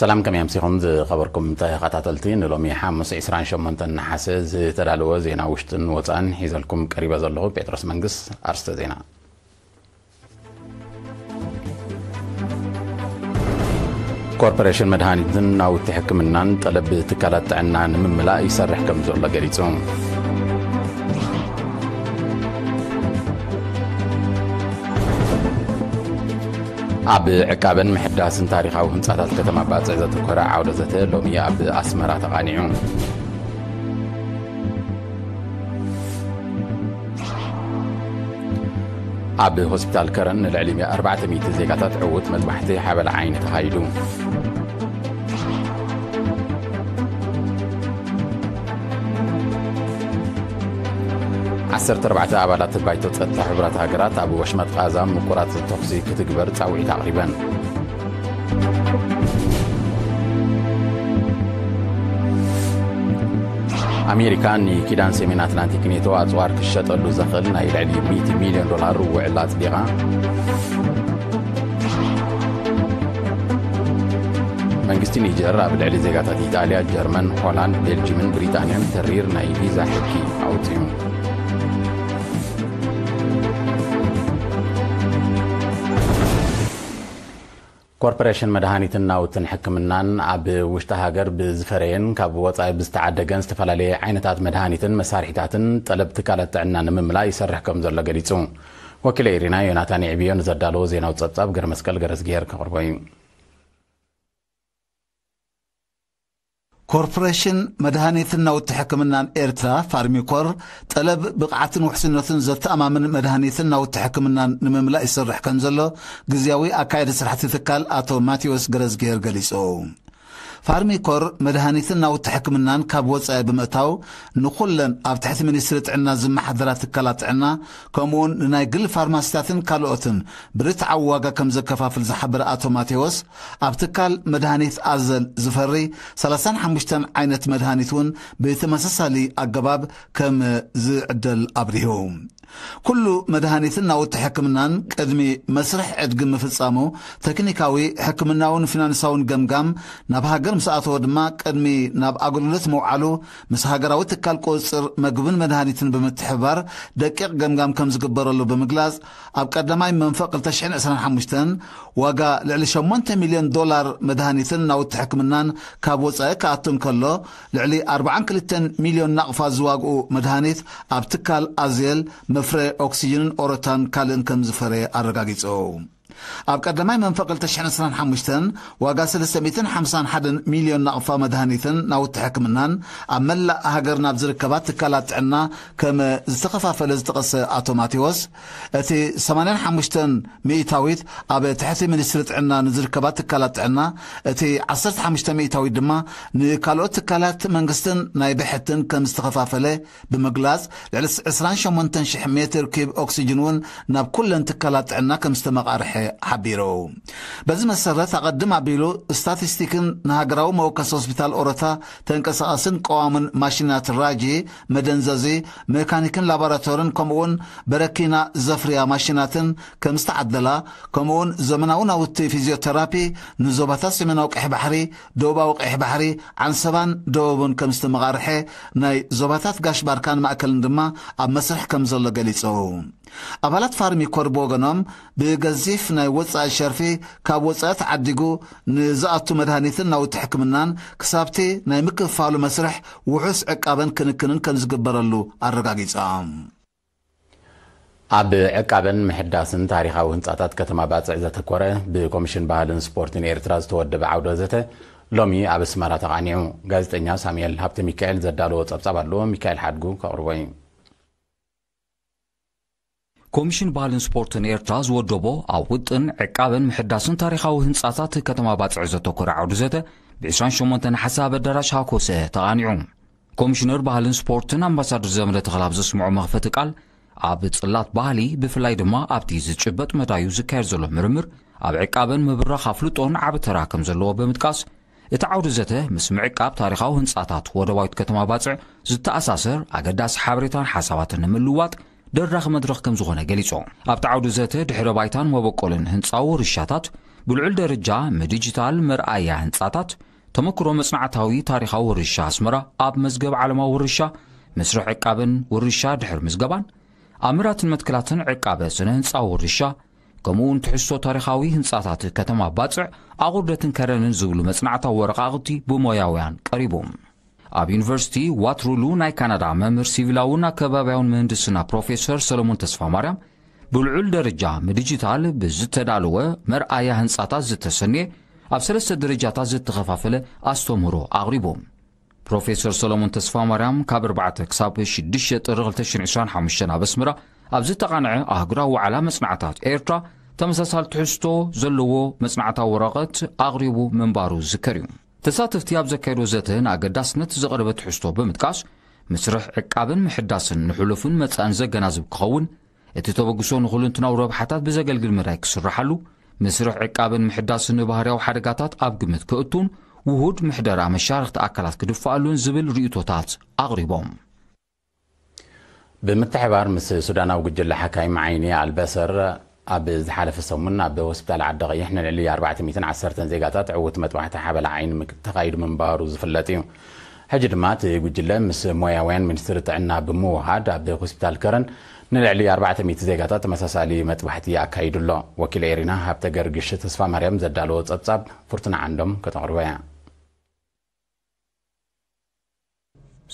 ሰላም፣ ከመይ ኣምሲኹም ዝኸበርኩም ተኸታተልቲ? ንሎሚ ሓሙስ ዕስራን ሸሞንተን ነሓሰ ዝተዳለወ ዜና ውሽጥን ወፃእን ሒዘልኩም ቀሪበ ዘለኹ ጴጥሮስ መንግስ። ኣርስተ ዜና። ኮርፖሬሽን መድሃኒትን ናውቲ ሕክምናን ጠለብ ትካላት ጥዕና ንምምላእ ይሰርሕ ከም ዘሎ ገሊጹ። ኣብ ዕቃበን ምሕዳስን ታሪኻዊ ህንጻታት ከተማ ባጽዕ ዘተኮረ ዓውደ ዘተ ሎሚ ኣብ ኣስመራ ተቓኒዑ። ኣብ ሆስፒታል ከረን ንልዕሊ ኣርባዕተ ሚእቲ ዜጋታት ዕዉት መጥባሕቲ ሓበላ ዓይኒ ተኻይዱ። ዓሰርተ ኣርባዕተ ኣባላት ባይቶ ጸጥታ ሕቡራት ሃገራት ኣብ ወሽመጥ ቃዛ ምቁራጽ ተኹሲ ክትግበር ጻውዒት ኣቕሪበን። ኣሜሪካ ንኪዳን ሰሜን ኣትላንቲክ ኔቶ ኣጽዋር ክሸጠሉ ዘኽእል ናይ ልዕሊ ሚእቲ ሚልዮን ዶላር ውዕል ኣጽዲቓ። መንግስቲ ኒጀር ኣብ ልዕሊ ዜጋታት ኢጣልያ፣ ጀርመን፣ ሆላንድ፣ ቤልጅምን ብሪጣንያን ተሪር ናይ ቪዛ ሕጊ ኣውጺኡ። ኮርፖሬሽን መድሃኒትን ናውትን ሕክምናን ኣብ ውሽጢ ሃገር ብዝፈረየን ካብ ወጻኢ ብዝተዓደገን ዝተፈላለየ ዓይነታት መድሃኒትን መሳርሒታትን ጠለብ ትካላት ጥዕና ንምምላእ ይሰርሕ ከም ዘሎ ገሊጹ። ወኪለ ኢሪና ዮናታን ይዕብዮ ንዘዳለዎ ዜናዊ ጸብጻብ ገረመስቀል ገረዝግሄር ከቕርቦ እዩ። ኮርፖሬሽን መድሃኒትን ናውቲ ሕክምናን ኤርትራ፣ ፋርሚኮር፣ ጠለብ ብቕዓትን ውሕስነቱን ዘተኣማምን መድሃኒትን ናውቲ ሕክምናን ንምምላእ ይሰርሕ ከም ዘሎ ግዝያዊ ኣካየዲ ስራሕቲ ትካል ኣቶ ማቴዎስ ገረዝግሄር ገሊጹ። ፋርሚኮር መድሃኒትን ናውቲ ሕክምናን ካብ ወጻኢ ብምእታው ንኹለን ኣብ ትሕቲ ሚኒስትሪ ጥዕና ዝመሓደራ ትካላት ጥዕና ከምኡውን ንናይ ግል ፋርማሲታትን ካልኦትን ብርትዓዊ ዋጋ ከም ዘከፋፍል ዝሓበረ ኣቶ ማቴዎስ፣ ኣብ ትካል መድሃኒት ኣዘል ዝፈሪ ሰላሳን ሓሙሽተን ዓይነት መድሃኒት እውን ብተመሳሳሊ ኣገባብ ከም ዝዕደል ኣብሪሁ። ኩሉ መድሃኒትን ናውቲ ሕክምናን ቅድሚ መስርሕ ዕድጊ ምፍጻሙ ተክኒካዊ፣ ሕክምናውን ፊናንሳውን ገምጋም ናብ ሃገር ምስ ኣተወ ድማ ቅድሚ ናብ ኣገልግሎት ምውዓሉ ምስ ሃገራዊ ትካል ቁጽጽር መግብን መድሃኒትን ብምትሕብባር ደቂቕ ገምጋም ከም ዝግበረሉ ብምግላጽ፣ ኣብ ቀዳማይ መንፈቕ ክልተ ሽሕን ዕስራን ሓሙሽተን ዋጋ ልዕሊ ሸሞንተ ሚልዮን ዶላር መድሃኒትን ናውቲ ሕክምናን ካብ ወጻኢ ክኣቱ እንከሎ፣ ልዕሊ ኣርባዓን ክልተን ሚልዮን ናቕፋ ዝዋግኡ መድሃኒት ኣብ ትካል ኣዜል፣ መፍረ ኦክሲጅንን ኦሮታን ካልእን ከም ዝፈረየ ኣረጋጊጹ። ኣብ ቀዳማይ መንፈቕ ክልተ ሽሕን ዕስራን ሓሙሽተን ዋጋ ሰለስተ ሚእትን ሓምሳን ሓደን ሚልዮን ናቕፋ መድሃኒትን ናውቲ ሕክምናን ኣብ መላእ ሃገር ናብ ዝርከባ ትካላት ጥዕና ከም ዝተኸፋፈለ ዝጠቐሰ ኣቶ ማቴዎስ፣ እቲ ሰማንያን ሓሙሽተን ሚእታዊት ኣብ ትሕቲ ሚኒስትሪ ጥዕና ንዝርከባ ትካላት ጥዕና፣ እቲ ዓሰርተ ሓሙሽተ ሚእታዊት ድማ ንካልኦት ትካላት መንግስትን ናይ ብሕትን ከም ዝተኸፋፈለ ብምግላጽ፣ ልዕሊ ዕስራን ሸሞንተን ሽሕ ሜትር ኪብ ኦክሲጅን እውን ናብ ኩለን ትካላት ጥዕና ከም ዝተመቓርሐ ሓቢሩ። በዚ መሰረት፣ ኣቐድም ኣቢሉ ስታቲስቲክን ንሃገራዊ መወከሲ ሆስፒታል ኦሮታ ተንቀሳቓስን ቀዋምን ማሽናት ራጂ፣ መደንዘዚ፣ ሜካኒክን ላቦራቶርን ከምኡውን በረኪና ዘፍርያ ማሽናትን ከም ዝተዓደላ፣ ከምኡውን ዘመናዊ ናውቲ ፊዚዮቴራፒ ንዞባታት ሰሜናዊ ቀይሕ ባሕሪ፣ ደቡባዊ ቀይሕ ባሕሪ፣ ዓንሰባን ደቡብን ከም ዝተመቓርሐ ናይ ዞባታት ጋሽ ባርካን ማእከልን ድማ ኣብ መስርሕ ከም ዘሎ ገሊጹ። ኣባላት ፋርሚኮር ብወገኖም፣ ብገዚፍ ናይ ወጻኢ ሸርፊ ካብ ወጻኢ ተዓዲጉ ንዝኣቱ መድሃኒትን ናውቲ ሕክምናን ክሳብቲ ናይ ምክፍፋሉ መስርሕ ውሑስ ዕቃበን ክንክንን ከም ዝግበረሉ ኣረጋጊጾም። ኣብ ዕቃበን ምሕዳስን ታሪኻዊ ህንጻታት ከተማ ባጽዕ ዘተኮረ ብኮሚሽን ባህልን ስፖርትን ኤርትራ ዝተወደበ ዓውደ ዘተ ሎሚ ኣብ ኣስመራ ተቓኒዑ። ጋዜጠኛ ሳሙኤል ሃብተ ሚካኤል ዘዳለዎ ጸብጻብ ኣሎ፣ ሚካኤል ሓድጉ ከቕርቦ እዩ። ኮሚሽን ባህልን ስፖርትን ኤርትራ ዝወደቦ ኣብ ውጥን ዕቃበን ምሕዳስን ታሪኻዊ ህንጻታት ከተማ ባጽዕ ዘተኮረ ዓውዲ ዘተ ብ ዕስራን ሸሞንተን ሓሳብ ኣዳራሽ ሃኮሰ ተቓኒዑ። ኮሚሽነር ባህልን ስፖርትን ኣምባሳደር ዘመደ ተኽለ ኣብ ዘስምዖ መኽፈቲ ቃል፣ ኣብ ጽላት ባህሊ ብፍላይ ድማ ኣብቲ ዝጭበጥ መዳዩ ዝካየድ ዘሎ ምርምር ኣብ ዕቃበን ምብራኽ ኣፍልጦን ዓቢ ተራ ከም ዘለዎ ብምጥቃስ፣ እቲ ዓውዲ ዘተ ምስ ምዕቃብ ታሪኻዊ ህንጻታት ወደባዊት ከተማ ባጽዕ ዝተኣሳሰር ኣገዳሲ ሓበሬታን ሓሳባትን ንምልዋጥ ደራኺ መድረኽ ከም ዝኾነ ገሊጹ። ኣብቲ ዓውዲ ዘተ ድሕረ ባይታን መበቆልን ህንጻዊ ውርሻታት ብልዑል ደረጃ ምድጅታል መርኣያ ህንጻታት፣ ተመክሮ መጽናዕታዊ ታሪኻዊ ውርሻ ኣስመራ ኣብ መዝገብ ዓለማዊ ውርሻ፣ መስርሕ ዕቃብን ውርሻ ድሕር ምዝገባን፣ ኣምራትን መትከላትን ዕቃበ ስነ ህንጻ ውርሻ፣ ከምኡውን ትሕዝቶ ታሪኻዊ ህንጻታት ከተማ ባጽዕ፣ ኣቑርደትን ከረንን ዝብሉ መጽናዕታዊ ወረቓቕቲ ብሞያውያን ቀሪቡ። ኣብ ዩኒቨርሲቲ ዋትሩሉ ናይ ካናዳ መምህር ሲቪላውን ኣከባቢያውን ምህንድስና ፕሮፌሰር ሰለሞን ተስፋማርያም፣ ብልዑል ደረጃ ብዲጂታል ብዝተዳለወ መርኣያ ህንጻታት ዝተሰንየ፣ ኣብ ሰለስተ ደረጃታት ዝተኸፋፈለ ኣስተምህሮ ኣቕሪቡ። ፕሮፌሰር ሰሎሞን ተስፋማርያም ካብ ኣርባዕተ ክሳብ ሽዱሽተ ጥሪ ክልተ ሽሕን ዕስራን ሓሙሽተን ኣብ ኣስመራ ኣብ ዝተቓንዐ ኣህጉራዊ ዋዕላ መጽናዕታት ኤርትራ፣ ተመሳሳሊ ትሕዝቶ ዘለዎ መጽናዕታዊ ወረቐት ኣቕሪቡ ምንባሩ ዝዝከር እዩ። ተሳተፍቲ ኣብ ዘካየዶ ዘተ ንኣገዳስነት ዝቐረበ ትሕዝቶ ብምጥቃስ፣ መስርሕ ዕቃብን ምሕዳስን ንሕሉፍን መጻእን ዘገናዝብ ክኸውን፣ እቲ ተበግሶ ንኹለንትናዊ ረብሓታት ብዘገልግል መዳይ ክስርሓሉ፣ መስርሕ ዕቃብን ምሕዳስን ንባህርያዊ ሓደጋታት ኣብ ግምት ክእቱን ውሁድ ምሕደራ መሻርኽቲ ኣካላት ክድፍኣሉን ዝብል ርእይቶታት ኣቕሪቦም። ብምትሕባር ምስ ሱዳናዊ ጉጅለ ሓካይም ዓይኒ ኣልበሰር፣ ኣብ ዝሓለፈ ሰሙን ኣብ ሆስፒታል ዓዲ ቀይሕ ንልዕሊ ኣርባዕተ ሚእትን ዓሰርተን ዜጋታት ዕዉት መጥባሕቲ ሓበላ ዓይኒ ምክ-፣ ተኻይዱ ምንባሩ ዝፍለጥ እዩ። ሕጂ ድማ እቲ ጉጅለ ምስ ሞያውያን ሚኒስትሪ ጥዕና ብምውሃድ ኣብ ሆስፒታል ከረን ንልዕሊ ኣርባዕተ ሚእቲ ዜጋታት ተመሳሳሊ መጥባሕቲ ኣካይዱ ኣሎ። ወኪል ኤሪና ሃብተ ገርግሽ ተስፋ ማርያም ዘዳለዎ ጸብጻብ ፍርቱና ዓንዶም ከተቕርቦ እያ።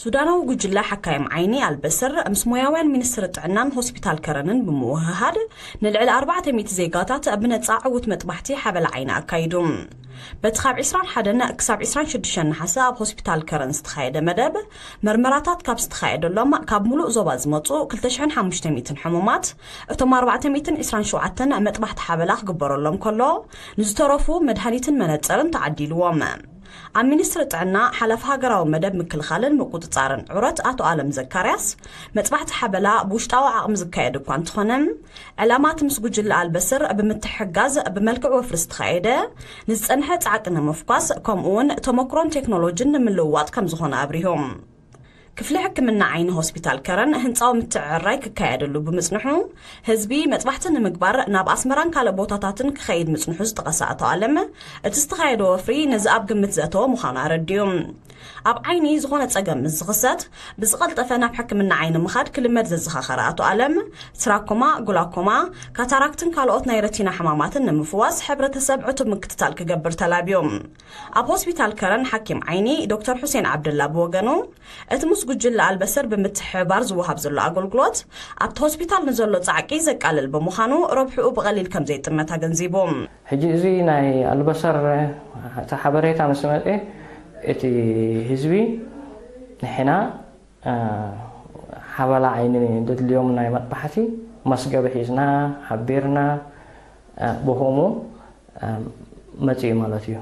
ሱዳናዊ ጉጅለ ሓካይም ዓይኒ ኣልበስር ምስ ሞያውያን ሚኒስትሪ ጥዕናን ሆስፒታል ከረንን ብምውህሃድ ንልዕሊ ኣርባዕተ ሚእቲ ዜጋታት ብነጻ ዕዉት መጥባሕቲ ሓበላ ዓይኒ ኣካይዱ። በቲ ካብ ዕስራን ሓደን ክሳብ ዕስራን ሽዱሽተን ነሓሰ ኣብ ሆስፒታል ከረን ዝተኻየደ መደብ፣ መርመራታት ካብ ዝተኻየደሎም ካብ ሙሉእ ዞባ ዝመጹ ክልተ ሽሕን ሓሙሽተ ሚእትን ሕሙማት፣ እቶም ኣርባዕተ ሚእትን ዕስራን ሸውዓተን መጥባሕቲ ሓበላ ክግበረሎም ከሎ፣ ንዝተረፉ መድሃኒትን መነጸርን ተዓዲልዎም። ኣብ ሚኒስትሪ ጥዕና ሓላፊ ሃገራዊ መደብ ምክልኻልን ምቁጽጻርን ዑረት ኣቶ ኣለም ዘካርያስ፣ መጥባሕቲ ሓበላ ብውሽጣዊ ዓቕሚ ዝካየድ እኳ እንተኾነ፣ ዕላማ እቲ ምስ ጉጅለ ኣልበስር ብምትሕግጋዝ ብመልክዕ ወፍሪ ዝተኻየደ፣ ንዝጸንሐ ጻዕቂ ንምፍኳስ፣ ከምኡ'ውን ተመክሮን ቴክኖሎጂን ንምልውዋጥ ከም ዝኾነ ኣብሪሁ። ክፍሊ ሕክምና ዓይኒ ሆስፒታል ከረን ህንጻዊ ምትዕርራይ ክካየደሉ ብምጽንሑ፣ ህዝቢ መጥባሕቲ ንምግባር ናብ ኣስመራን ካልእ ቦታታትን ክኸይድ ምጽንሑ ዝጠቐሰ ኣቶ ኣለም፣ እቲ ዝተኻየደ ወፍሪ ነዚ ኣብ ግምት ዘእተወ ምዃኑ ኣረዲኡ። ኣብ ዓይኒ ዝኾነ ጸገም ምስ ዝኽሰት፣ ብዝቐልጠፈ ናብ ሕክምና ዓይኒ ምኻድ ክልመድ ዘዘኻኸረ ኣቶ ኣለም፣ ትራኮማ፣ ግላኮማ፣ ካታራክትን ካልኦት ናይ ረቲና ሕማማትን ንምፍዋስ ሕብረተሰብ ዕቱብ ምክትታል ክገብር ተላብዩ። ኣብ ሆስፒታል ከረን ሓኪም ዓይኒ ዶክተር ሑሴን ዓብደላ ብወገኑ፣ እቲ ምስ ጉጅለ ኣልበስር ብምትሕብባር ዝወሃብ ዘሎ ኣገልግሎት ኣብቲ ሆስፒታል ንዘሎ ጻዕቂ ዘቃልል ብምዃኑ ረብሕኡ ብቐሊል ከም ዘይጥመት ኣገንዚቡ። ሕጂ እዚ ናይ ኣልበሰር እቲ ሓበሬታ ምስ መጸ እቲ ህዝቢ ንሕና ሓበላ ዓይኒ ዘድልዮም ናይ መጥባሕቲ መስገቢ ሒዝና ሓቢርና ብኸምኡ መጺኡ ማለት እዩ።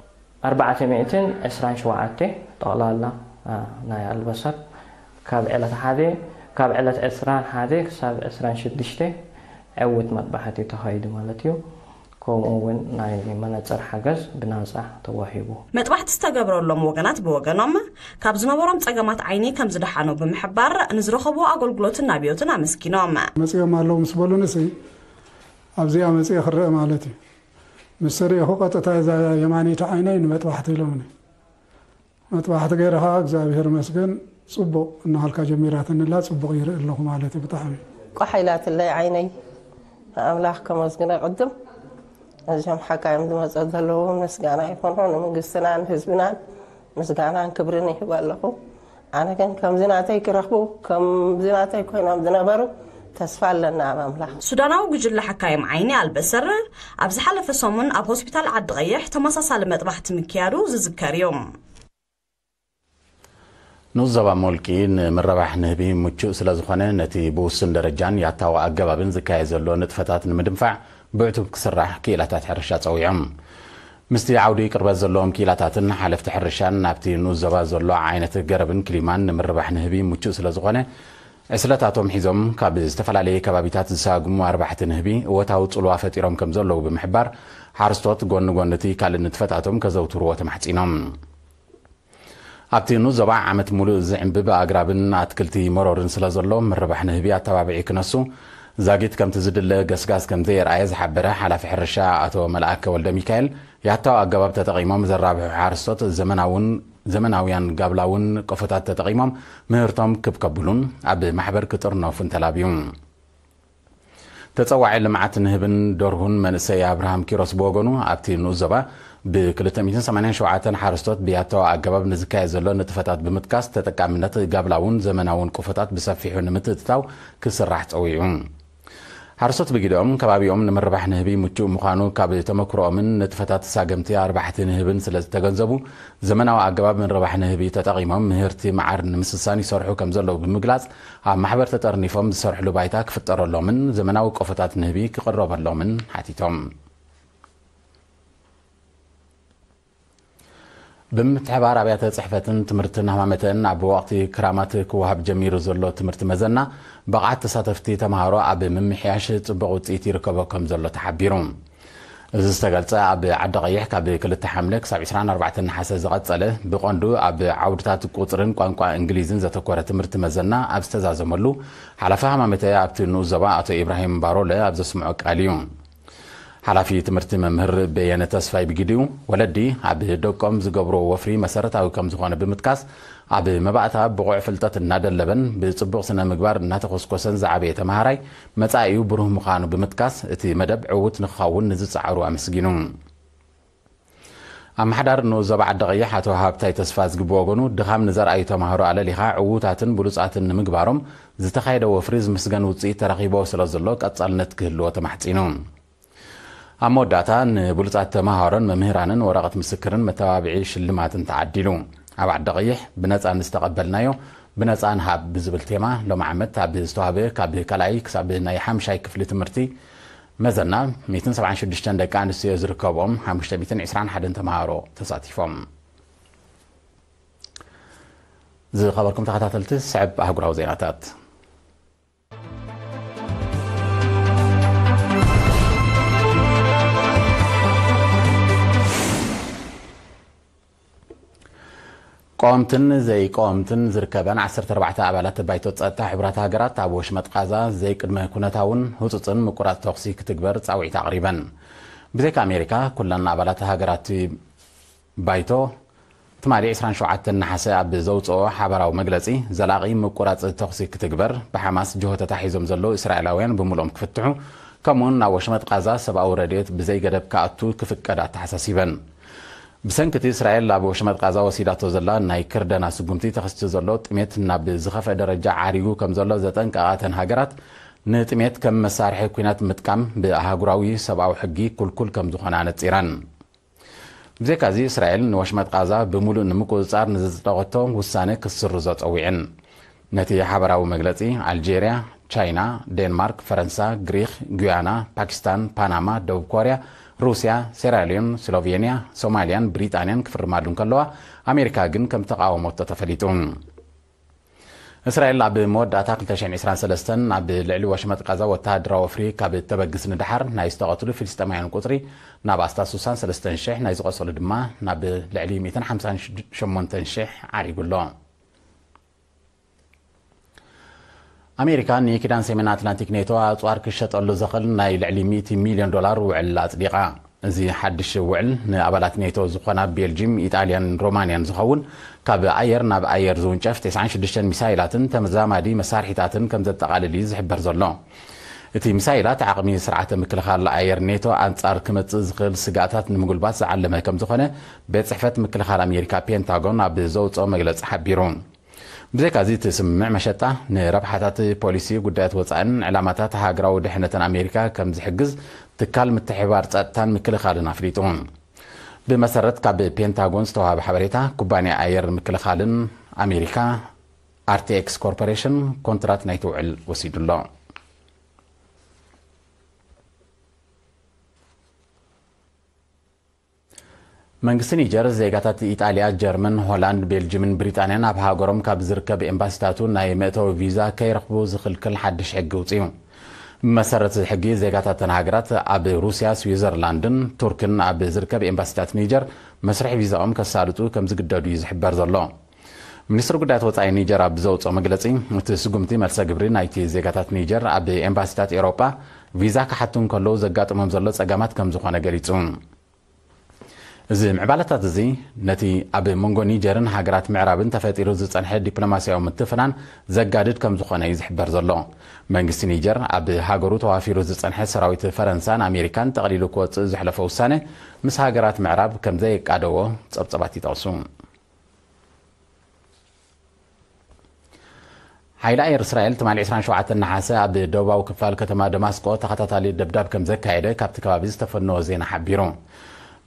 ኣርባዕተ ሚእትን ዕስራን ሸውዓተ ጠቕላላ ናይ ኣልበሰር ካብ ዕለት ሓደ ካብ ዕለት ዕስራን ሓደ ክሳብ ዕስራን ሽዱሽተ ዕውት መጥባሕቲ ተኻይዱ ማለት እዩ። ከምኡ እውን ናይ መነፅር ሓገዝ ብናፃ ተዋሂቡ። መጥባሕቲ ዝተገብረሎም ወገናት ብወገኖም ካብ ዝነበሮም ፀገማት ዓይኒ ከም ዝደሓኑ ብምሕባር ንዝረኸብዎ ኣገልግሎትን ናብዮትን ኣመስጊኖም። መፅኦም ኣለዉ ምስ በሉንሲ ኣብዚኣ መፅአ ክረአ ማለት እዩ። ምስ ርእኹ ቀጥታ እዛ የማነይቲ ዓይነይ ንመጥባሕቲ ኢሎምኒ። መጥባሕቲ ገይረ ኸዓ እግዚኣብሔር መስገን ጽቡቕ እናሃልካ ጀሚራትንላ ጽቡቕ ይርኢ ኣለኹ ማለት እዩ። ብጣዕሚ ቋሕ ኢላትለይ ዓይነይ። ንኣምላኽ ከመስግነ ቅድም እዞም ሓካይም ዝመጸ ዘለዉ ምስጋና ይኹኖ ንመንግስትናን ህዝብናን ምስጋናን ክብርን ይህብ ኣለኹ። ኣነ ግን ከምዚ ናተይ ክረኽቡ ከምዚ ናተይ ኮይኖም ዝነበሩ ተስፋ ኣለና ኣብ ኣምላኽ። ሱዳናዊ ጉጅለ ሓካይም ዓይኒ ኣልበሰር ኣብ ዝሓለፈ ሰሙን ኣብ ሆስፒታል ዓዲ ቀይሕ ተመሳሳሊ መጥባሕቲ ምክያዱ ዝዝከር እዩ። ንኡስ ዞባ ሞልቂ ንምርባሕ ንህቢ ምቹእ ስለ ዝኾነ ነቲ ብውሱን ደረጃን ያታዊ ኣገባብን ዝካየድ ዘሎ ንጥፈታት ንምድንፋዕ ብዕቱብ ክስራሕ ክኢላታት ሕርሻ ጸዊዖም። ምስቲ ዓውዲ ቅርበት ዘለዎም ክኢላታትን ሓለፍቲ ሕርሻን ናብቲ ንኡስ ዞባ ዘሎ ዓይነት ገረብን ክሊማን ንምርባሕ ንህቢ ምቹእ ስለ ዝኾነ ዕስለታቶም ሒዞም ካብ ዝተፈላለየ ከባቢታት ዝሰጋገሙ ኣርባሕቲ ንህቢ እወታዊ ጽልዋ ፈጢሮም ከም ዘለዉ ብምሕባር ሓረስቶት ጎኒ ጎኒ እቲ ካልእ ንጥፈታቶም ከዘውትርዎ ተማሕጺኖም። ኣብቲ ንኡስ ዞባ ዓመት ሙሉእ ዝዕንብብ ኣግራብን ኣትክልቲ መሮርን ስለ ዘሎ ምርባሕ ንህቢ ኣተባቢዑ ክነሱ ዛጊት ከምቲ ዝድለ ገስጋስ ከም ዘየርኣየ ዝሓበረ ሓላፊ ሕርሻ ኣቶ መልኣከ ወልደ ሚካኤል፣ ያታዊ ኣገባብ ተጠቒሞም ዘራብሑ ሓረስቶት ዘመናውን፣ ዘመናውያን ጋብላውን ቆፎታት ተጠቒሞም ምህርቶም ክብ ከብሉን ኣብ ማሕበር ክጥርነፉን ተላብዩ። ተጸዋዒ ልምዓት ንህብን ደርሁን መንእሰይ ኣብርሃም ኪሮስ ብወገኑ፣ ኣብቲ ንኡስ ዞባ ብ ክልተ ሚእትን ሰማንያን ሸውዓተን ሓረስቶት ብያታዊ ኣገባብ ንዝካየድ ዘሎ ንጥፈታት ብምጥቃስ፣ ተጠቃምነት ጋብላውን ዘመናውን ቆፎታት ብሰፊሑ ንምትእትታው ክስራሕ ጸዊዑ። ሓረስቶት ብግደኦም፣ ከባቢኦም ንምርባሕ ንህቢ ምቹእ ምዃኑ ካብ ተመክሮኦምን ንጥፈታት ሳገምቲ ኣርባሕቲ ንህብን ስለ ዝተገንዘቡ፣ ዘመናዊ ኣገባብ ምርባሕ ንህቢ ተጠቒሞም ምህርቲ መዓር ንምስሳን ይሰርሑ ከም ዘለዉ ብምግላጽ፣ ኣብ ማሕበር ተጠርኒፎም ዝሰርሕሉ ባይታ ክፍጠረሎምን ዘመናዊ ቆፎታት ንህቢ ክቕረበሎምን ሓቲቶም። ብምትሕባር ኣብያተ ጽሕፈትን ትምህርትን ሃማመተን ኣብ ወቕቲ ክራማት ክወሃብ ጀሚሩ ዘሎ ትምህርቲ መዘና፣ ብቕዓት ተሳተፍቲ ተምሃሮ ኣብ ምምሕያሽ ጽቡቕ ውጽኢት ይርከቦ ከም ዘሎ ተሓቢሩ። እዚ ዝተገልጸ፣ ኣብ ዓዲ ቀይሕ ካብ ክልተ ሓምለ ክሳብ ዕስራን ኣርባዕተን ነሓሰ ዝቐጸለ፣ ብቐንዱ ኣብ ዓውድታት ቁጽርን ቋንቋ እንግሊዝን ዘተኮረ ትምህርቲ መዘና ኣብ ዝተዛዘመሉ፣ ሓላፊ ሃማመተ ኣብቲ ንኡስ ዞባ ኣቶ ኢብራሂም ባሮለ ኣብ ዘስምዖ ቃል እዩ። ሓላፊ ትምህርቲ መምህር በየነ ተስፋይ ብግዲኡ፣ ወለዲ ኣብ ደቆም ዝገብርዎ ወፍሪ መሰረታዊ ከም ዝኾነ ብምጥቃስ፣ ኣብ መባእታ ብቑዕ ፍልጠት እናደለበን ብጽቡቕ ስነ ምግባር እናተኾስኮሰን ዝዓበየ ተምሃራይ፣ መጻኢኡ ብሩህ ምዃኑ ብምጥቃስ፣ እቲ መደብ ዕዉት ንክኸውን ንዝጸዓሩ ኣመስጊኑ። ኣመሓዳሪ ንኡስ ዞባ ዓዲ ቀይሕ ኣቶ ሃብታይ ተስፋዝጊ ብወገኑ፣ ድኻም ንዘርኣዩ ተምሃሮ ኣለሊኻ ዕዉታትን ብሉጻትን ንምግባሮም ዝተኻየደ ወፍሪ ዝምስገን ውጽኢት ተረኺቦ ስለ ዘሎ ቀጻልነት ክህልዎ ተማሕጺኑ። ኣብ መወዳእታ፣ ንብሉጻት ተምሃሮን መምህራንን ወረቐት ምስክርን መተባብዒ ሽልማትን ተዓዲሉ። ኣብ ዓዲ ቀይሕ ብነጻ ንዝተቐበልናዮ ብነጻ ንሃብ ብዝብል ቴማ፣ ሎም ዓመት ኣብ ዝተዋህበ ካብ ካልኣይ ክሳብ ናይ ሓምሻይ ክፍሊ ትምህርቲ መዘና፣ ሚእትን ሰብዓን ሽዱሽተን ደቂ ኣንስትዮ ዝርከብኦም ሓሙሽተ ሚእትን ዕስራን ሓደን ተምሃሮ ተሳቲፎም። ዝኸበርኩም ተኸታተልቲ፣ ስዕብ ኣህጉራዊ ዜናታት። ቀወምትን ዘይቀወምትን ዝርከበን ዓሰርተ ኣርባዕተ ኣባላት ባይቶ ጸጥታ ሕቡራት ሃገራት፣ ኣብ ወሽመጥ ቃዛ ዘይቅድመ ኩነታውን ህጹጽን ምቁራጽ ተኹሲ ክትግበር ጻውዒት ኣቕሪበን። ብዘይካ ኣሜሪካ፣ ኩለን ኣባላት ሃገራት ባይቶ፣ ትማሊ ዕስራን ሸውዓተን ነሓሰ ኣብ ዘውጽኦ ሓባራዊ መግለጺ፣ ዘላቒ ምቁራጽ ተኹሲ ክትግበር፣ ብሓማስ ጅሆ ተታሒዞም ዘለዉ እስራኤላውያን ብምሉኦም ክፍትሑ፣ ከምኡውን ናብ ወሽመጥ ቃዛ ሰብኣዊ ረድኤት ብዘይገደብ ክኣቱ ክፍቀድ ኣተሓሳሲበን። ብሰንኪ እቲ እስራኤል ኣብ ወሽመጥ ቃዛ ወሲዳቶ ዘላ ናይ ክርደና ስጉምቲ ተኸሲቱ ዘሎ ጥሜት ናብ ዝኸፍአ ደረጃ ዓሪጉ ከም ዘሎ ዘጠንቀቓ እተን ሃገራት፣ ንጥሜት ከም መሳርሒ ኲናት ምጥቃም ብኣህጉራዊ ሰብኣዊ ሕጊ ኩልኩል ከም ዝኾነ ኣነጺረን። ብዘይካዚ፣ እስራኤል ንወሽመጥ ቃዛ ብምሉእ ንምቁጽጻር ንዘጽደቐቶ ውሳነ ክትስርዞ ጸዊዐን። ነቲ ሓበራዊ መግለጺ፣ ኣልጄርያ፣ ቻይና፣ ዴንማርክ፣ ፈረንሳ፣ ግሪኽ፣ ጉያና፣ ፓኪስታን፣ ፓናማ፣ ደቡብ ኮርያ፣ ሩስያ፣ ሴራሊዮን፣ ስሎቬንያ፣ ሶማልያን ብሪጣንያን ክፍርማሉ እንከለዋ፣ ኣሜሪካ ግን ከም ተቓወሞቶ ተፈሊጡ። እስራኤል ኣብ መወዳእታ ክልተ ሽሕን ዕስራን ሰለስተን ኣብ ልዕሊ ወሽመጥ ቃዛ ወተሃደራዊ ወፍሪ ካብ እተበግስ ንደሓር፣ ናይ ዝተቐትሉ ፍልስጤማውያን ቁጽሪ ናብ ኣስታት ስሳን ሰለስተን ሽሕ፣ ናይ ዝቖሰሉ ድማ ናብ ልዕሊ ሚእትን ሓምሳን ሸሞንተን ሽሕ ዓሪጉ ኣሎ። ኣሜሪካ ንኪዳን ሰሜን ኣትላንቲክ ኔቶ ኣጽዋር ክሸጠሉ ዘኽእል ናይ ልዕሊ ሚእቲ ሚልዮን ዶላር ውዕል ኣጽዲቓ። እዚ ሓድሽ ውዕል ንኣባላት ኔቶ ዝኾና ቤልጂም፣ ኢጣልያን ሮማንያን ዝኸውን፣ ካብ ኣየር ናብ ኣየር ዝውንጨፍ ተስዓን ሽዱሽተን ሚሳይላትን ተመዛማዲ መሳርሒታትን ከም ዘጠቓልል እዩ ዝሕበር ዘሎ። እቲ ሚሳይላት ዓቕሚ ስርዓተ ምክልኻል ኣየር ኔቶ ኣንጻር ክመጽእ ዝኽእል ስግኣታት ንምጉልባት ዝዓለመ ከም ዝኾነ ቤት ጽሕፈት ምክልኻል ኣሜሪካ ፔንታጎን ኣብ ዘውጽኦ መግለጺ ሓቢሩ። ብዘይካዚ፣ እቲ ስምምዕ መሸጣ ንረብሓታት ፖሊሲ ጉዳያት ወጻእን ዕላማታት ሃገራዊ ድሕነትን ኣሜሪካ ከም ዝሕግዝ ትካል ምትሕብባር ጸጥታን ምክልኻልን ኣፍሊጡ። ብመሰረት ካብ ፔንታጎን ዝተዋሃበ ሓበሬታ፣ ኩባንያ ኣየር ምክልኻልን ኣሜሪካ፣ ኣርቲኤክስ ኮርፖሬሽን፣ ኮንትራት ናይቲ ውዕል ወሲዱ ኣሎ። መንግስቲ ኒጀር፣ ዜጋታት ኢጣልያ፣ ጀርመን፣ ሆላንድ፣ ቤልጅምን ብሪጣንያን ኣብ ሃገሮም ካብ ዝርከብ ኤምባሲታቱ ናይ መእተዊ ቪዛ ከይረኽቡ ዝኽልክል ሓድሽ ሕጊ ኣውጺኡ። ብመሰረት እዚ ሕጊ፣ ዜጋታት እተን ሃገራት ኣብ ሩስያ፣ ስዊዘርላንድን ቱርክን ኣብ ዝርከብ ኤምባሲታት ኒጀር መስርሕ ቪዛኦም ከሳልጡ ከም ዝግደዱ እዩ ዝሕበር ዘሎ። ሚኒስትሪ ጉዳያት ወጻኢ ኒጀር ኣብ ዘውፅኦ መግለጺ፣ እቲ ስጉምቲ መልሰ ግብሪ ናይቲ ዜጋታት ኒጀር ኣብ ኤምባሲታት ኤውሮጳ ቪዛ ክሓቱ እንከለዉ ዘጋጥሞም ዘሎ ጸገማት ከም ዝኾነ ገሊጹ። እዚ ምዕባለታት እዚ ነቲ ኣብ መንጎ ኒጀርን ሃገራት ምዕራብን ተፈጢሩ ዝጸንሐ ዲፕሎማስያዊ ምትፍናን ዘጋድድ ከም ዝኾነ እዩ ዝሕበር ዘሎ። መንግስቲ ኒጀር ኣብ ሃገሩ ተዋፊሩ ዝጸንሐ ሰራዊት ፈረንሳን ኣሜሪካን ጠቕሊሉ ክወጽእ ዘሕለፎ ውሳነ ምስ ሃገራት ምዕራብ ከም ዘየቃደዎ ጸብጸባት ይጠቕሱ። ሓይሊ ኣየር እስራኤል ትማሊ ዕስራን ሸውዓተን ነሓሰ ኣብ ደቡባዊ ክፋል ከተማ ደማስቆ ተኸታታሊ ደብዳብ ከም ዘካየደ ካብቲ ከባቢ ዝተፈነወ ዜና ሓቢሩ።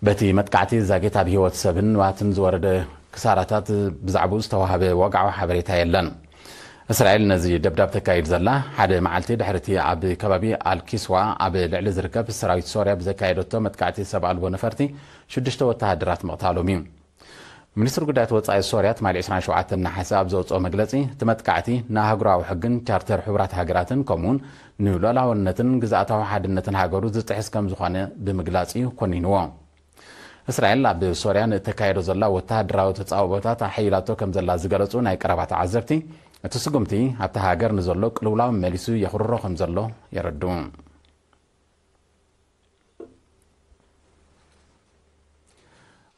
በቲ መጥቃዕቲ ዛጌት ኣብ ህይወት ሰብን ንዋትን ዝወረደ ክሳራታት ብዛዕባኡ ዝተዋህበ ወግዓዊ ሓበሬታ የለን። እስራኤል ነዚ ደብዳብ ተካይድ ዘላ ሓደ መዓልቲ ድሕርቲ ኣብ ከባቢ ኣልኪስዋ ኣብ ልዕሊ ዝርከብ ሰራዊት ሶርያ ብዘካየደቶ መጥቃዕቲ ሰብ ኣልቦ ነፈርቲ ሽዱሽተ ወተሃደራት ምቕታሎም እዩ። ሚኒስትሪ ጉዳያት ወጻኢ ሶርያ ትማሊ ዕስራን ሸውዓተን ነሓሰ ኣብ ዘውጽኦ መግለጺ፣ እቲ መጥቃዕቲ ንኣህጉራዊ ሕግን ቻርተር ሕቡራት ሃገራትን ከምኡውን ንሉዓላውነትን ግዝኣታዊ ሓድነትን ሃገሩ ዝጥሕስ ከም ዝኾነ ብምግላጽ እዩ ኮኒንዎ። እስራኤል ኣብ ሶርያ ንእተካየዶ ዘላ ወተሃደራዊ ተጻብኦታት ኣሐይላቶ ከም ዘላ ዝገለጹ ናይ ቀረባ ተዓዘብቲ፣ እቲ ስጉምቲ ኣብታ ሃገር ንዘሎ ቅልውላው መሊሱ የኽርሮ ከም ዘሎ የረድኡ።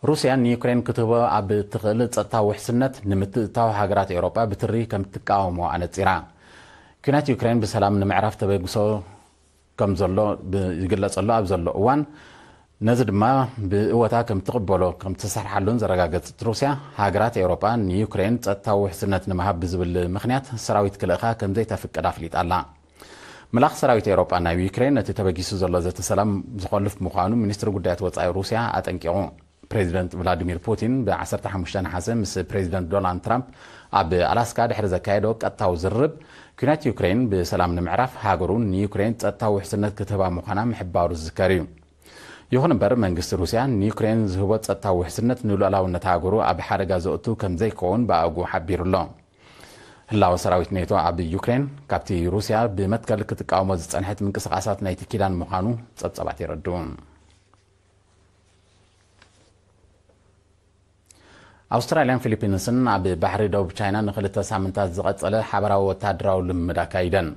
ሩስያ ንዩክሬን ክትህቦ ኣብ እትኽእል ጸጥታዊ ውሕስነት ንምትእትታው ሃገራት ኤውሮጳ ብትሪ ከም እትቃወሞ ኣነጺራ። ኲናት ዩክሬን ብሰላም ንምዕራፍ ተበግሶ ከም ዘሎ ብ-፣ ይግለጸሉ ኣብ ዘሎ እዋን፣ ነዚ ድማ ብእወታ ከም ትቕበሎ ከም ትሰርሓሉን ዘረጋገጸት ሩስያ፣ ሃገራት ኤውሮጳ ንዩክሬን ጸጥታዊ ውሕስነት ንምሃብ ብዝብል ምኽንያት ሰራዊት ክልእኻ ከም ዘይተፍቅድ ኣፍሊጣ ኣላ። ምልኣኽ ሰራዊት ኤውሮጳ ናብ ዩክሬን ነቲ ተበጊሱ ዘሎ ዘተ ሰላም ዝኾልፍ ምዃኑ ሚኒስትሪ ጉዳያት ወጻኢ ሩስያ ኣጠንቂቑ። ፕሬዚደንት ቭላዲሚር ፑቲን ብ ዓሰርተ ሓሙሽተ ነሓሰ ምስ ፕሬዚደንት ዶናልድ ትራምፕ ኣብ ኣላስካ ድሕሪ ዘካየዶ ቀጥታዊ ዝርርብ፣ ኲናት ዩክሬን ብሰላም ንምዕራፍ ሃገሩ ንዩክሬን ጸጥታዊ ውሕስነት ክትህባ ምዃና ምሕባሩ ዝዝከር እዩ። ይኹን እምበር፣ መንግስቲ ሩስያ ንዩክሬን ዝህቦ ጸጥታዊ ውሕስነት ንሉዓላውነት ሃገሩ ኣብ ሓደጋ ዘእቱ ከም ዘይከውን ብኣግኡ ሓቢሩ ኣሎ። ህላወ ሰራዊት ኔቶ ኣብ ዩክሬን፣ ካብቲ ሩስያ ብመትከል ክትቃወሞ ዝጸንሐት ምንቅስቓሳት ናይቲ ኪዳን ምዃኑ ጸብጸባት የረድኡ። ኣውስትራልያን ፊሊፒንስን ኣብ ባሕሪ ደቡብ ቻይና ንኽልተ ሳምንታት ዝቐጸለ ሓበራዊ ወተሃደራዊ ልምምድ ኣካይደን።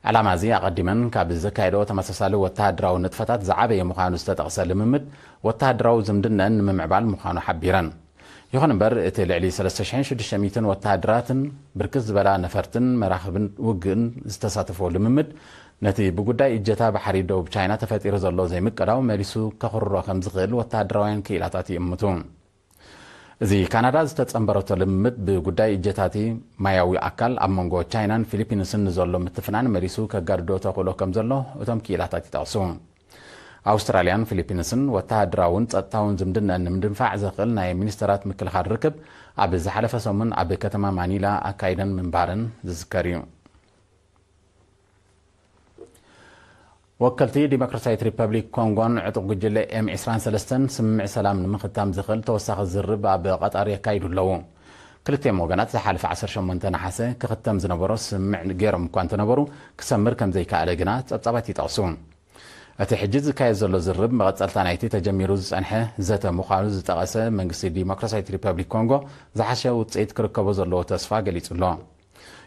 ዕላማ እዚ ኣቐዲመን ካብ ዘካየደኦ ተመሳሳሊ ወተሃደራዊ ንጥፈታት ዝዓበየ ምዃኑ ዝተጠቕሰ ልምምድ፣ ወተሃደራዊ ዝምድነአን ንምምዕባል ምዃኑ ሓቢረን። ይኹን እምበር፣ እቲ ልዕሊ ሰለስተ ሽሕን ሽዱሽተ ሚእትን ወተሃደራትን ብርክት ዝበላ ነፈርትን መራኽብን ውግእን ዝተሳተፎ ልምምድ፣ ነቲ ብጉዳይ እጀታ ባሕሪ ደቡብ ቻይና ተፈጢሩ ዘሎ ዘይምቅዳው መሊሱ ከኹርሮ ከም ዝኽእል ወተሃደራውያን ክኢላታት ይእምቱ። እዚ ካናዳ ዝተጸንበረቶ ልምምድ ብጉዳይ እጀታቲ ማያዊ ኣካል ኣብ መንጎ ቻይናን ፊሊፒንስን ንዘሎ ምትፍናን መሊሱ ከጋድዶ ተኽእሎ ከም ዘሎ እቶም ክኢላታት ይጠቕሱ። ኣውስትራልያን ፊሊፒንስን ወተሃደራውን ጸጥታውን ዝምድነአን ንምድንፋዕ ዘኽእል ናይ ሚኒስተራት ምክልኻል ርክብ ኣብ ዝሓለፈ ሰሙን ኣብ ከተማ ማኒላ ኣካይደን ምንባረን ዝዝከር እዩ። ወከልቲ ዲሞክራሲያዊት ሪፐብሊክ ኮንጎን ዕጡቕ ጉጅለ ኤም ዕስራን ሰለስተን ስምምዕ ሰላም ንምኽታም ዝኽእል ተወሳኺ ዝርብ ኣብ ቐጣር የካይዱ ኣለዉ። ክልቲኦም ወገናት ዝሓለፈ ዓሰርተ ሸሞንተ ነሓሰ ክኽተም ዝነበሮ ስምምዕ ገይሮም እኳ እንተነበሩ፣ ክሰምር ከም ዘይከኣለ ግና ጸብጻባት ይጠቕሱ። እቲ ሕጂ ዝካየድ ዘሎ ዝርብ መቐጸልታ ናይቲ ተጀሚሩ ዝጸንሐ ዘተ ምዃኑ ዝጠቐሰ መንግስቲ ዲሞክራሲያዊት ሪፐብሊክ ኮንጎ፣ ዝሓሸ ውጽኢት ክርከቦ ዘለዎ ተስፋ ገሊጹ ኣሎ።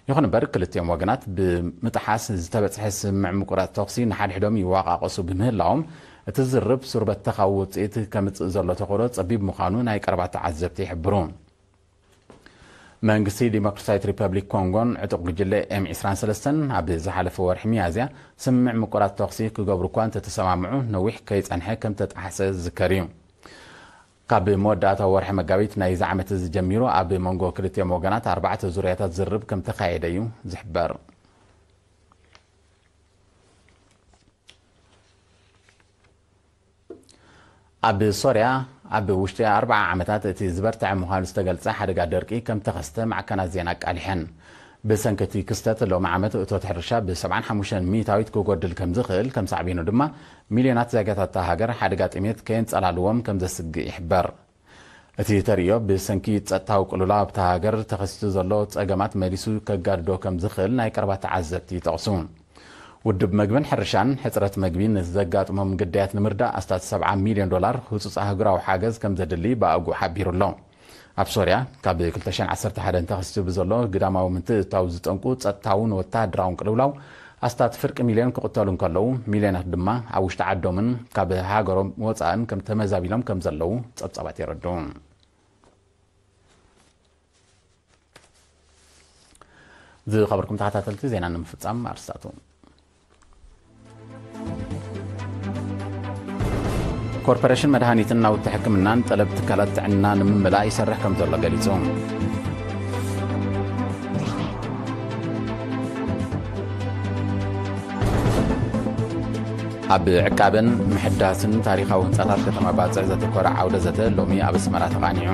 ይኹን እምበር፣ ክልቲኦም ወገናት ብምጥሓስ ዝተበጽሐ ስምምዕ ምቁራጽ ተኹሲ ንሓድሕዶም ይወቓቐሱ ብምህላዎም፣ እቲ ዝርብ ሱር በተኻዊ ውጽኢት ከምጽእ ዘሎ ተኽእሎ ጸቢብ ምዃኑ ናይ ቀረባ ተዓዘብቲ ይሕብሩ። መንግስቲ ዲሞክራሲያዊት ሪፐብሊክ ኮንጎን ዕጡቕ ጉጅለ ኤም ዕስራን ሰለስተን ኣብ ዝሓለፈ ወርሒ ሚያዝያ ስምምዕ ምቁራጽ ተኹሲ ክገብሩ እኳ እንተተሰማምዑ፣ ነዊሕ ከይጸንሐ ከም ተጣሕሰ ዝዝከር እዩ። ካብ መወዳእታ ወርሒ መጋቢት ናይዚ ዓመት እዚ ጀሚሩ ኣብ መንጎ ክልቲኦም ወገናት ኣርባዕተ ዙርያታት ዝርብ ከም ተኻየደ እዩ ዝሕበር። ኣብ ሶርያ ኣብ ውሽጢ ኣርብዓ ዓመታት እቲ ዝበርትዐ ምዃኑ ዝተገልጸ ሓደጋ ደርቂ ከም ተኸስተ ማዕከናት ዜና ኣቃሊሐን። ብሰንኪ እቲ ክስተት ሎሚ ዓመት እቶት ሕርሻ ብ ሰብዓን ሓሙሽተን ሚእታዊት ክጎድል ከም ዝኽእል፣ ከም ሳዕቤኑ ድማ ሚልዮናት ዜጋታት እታ ሃገር ሓደጋ ጥሜት ከየንጸላልዎም ከም ዘስግእ ይሕበር። እቲ ተርእዮ ብሰንኪ ጸጥታዊ ቅልውላው ኣብታ ሃገር ተኸሲቱ ዘሎ ጸገማት መሊሱ ከጋድዶ ከም ዝኽእል ናይ ቀረባ ተዓዘብቲ ይጠቕሱ። ውድብ መግብን ሕርሻን ሕጽረት መግቢ ንዘጋጥሞም ግዳያት ንምርዳእ ኣስታት ሰብዓ ሚልዮን ዶላር ህጹጽ ኣህጉራዊ ሓገዝ ከም ዘድሊ ብኣግኡ ሓቢሩ ኣሎ። ኣብ ሶርያ ካብ ክልተ ሽሕን ዓሰርተ ሓደን ተኸሲቱ ብዘሎ ግዳማዊ ምትእትታው ዝጠንቁ ጸጥታውን ወተሃደራውን ቅልውላው ኣስታት ፍርቂ ሚልዮን ክቕተሉ እንከለዉ፣ ሚልዮናት ድማ ኣብ ውሽጢ ዓዶምን ካብ ሃገሮም ወጻእን ከም ተመዛቢሎም ከም ዘለዉ ጸብጻባት የረድኡ። ዝኸበርኩም ተኸታተልቲ፣ ዜና ንምፍጻም ኣርስታቱ። ኮርፖሬሽን መድሃኒትን ናውቲ ሕክምናን ጠለብ ትካላት ጥዕና ንምምላእ ይሰርሕ ከም ዘሎ ገሊጹ። ኣብ ዕቃበን ምሕዳስን ታሪኻዊ ህንጻታት ከተማ ባጽዕ ዘተኮረ ዓውደ ዘተ ሎሚ ኣብ ኣስመራ ተቓኒዑ።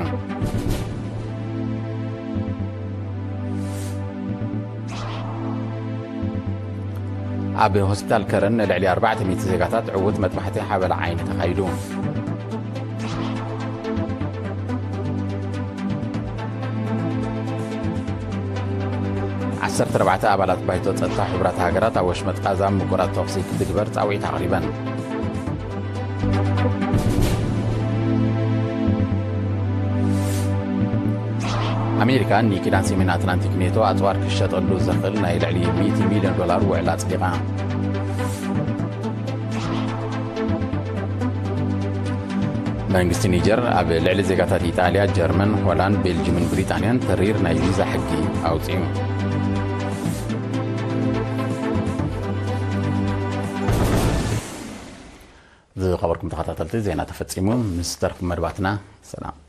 ኣብ ሆስፒታል ከረን ንልዕሊ ኣርባዕተ ሚእቲ ዜጋታት ዕዉት መጥባሕቲ ሓበላ ዓይኒ ተኻይዱ። ዓሰርተ ኣርባዕተ ኣባላት ባይቶ ጸጥታ ሕቡራት ሃገራት ኣብ ወሽመጥ ቃዛ ምቁራጽ ተኹሲ ክትግበር ጻውዒት ኣቕሪበን። ኣሜሪካ ንኪዳን ሰሜን ኣትላንቲክ ኔቶ ኣጽዋር ክሸጠሉ ዘኽእል ናይ ልዕሊ ሚእቲ ሚልዮን ዶላር ውዕል ኣጽዲቓ። መንግስቲ ኒጀር ኣብ ልዕሊ ዜጋታት ኢጣልያ፣ ጀርመን፣ ሆላንድ፣ ቤልጅምን ብሪጣንያን ተሪር ናይ ቪዛ ሕጊ ኣውጺኡ። ዝኸበርኩም ተኸታተልቲ፣ ዜና ተፈጺሙ። ምስ ተረፉ መደባትና ሰላም።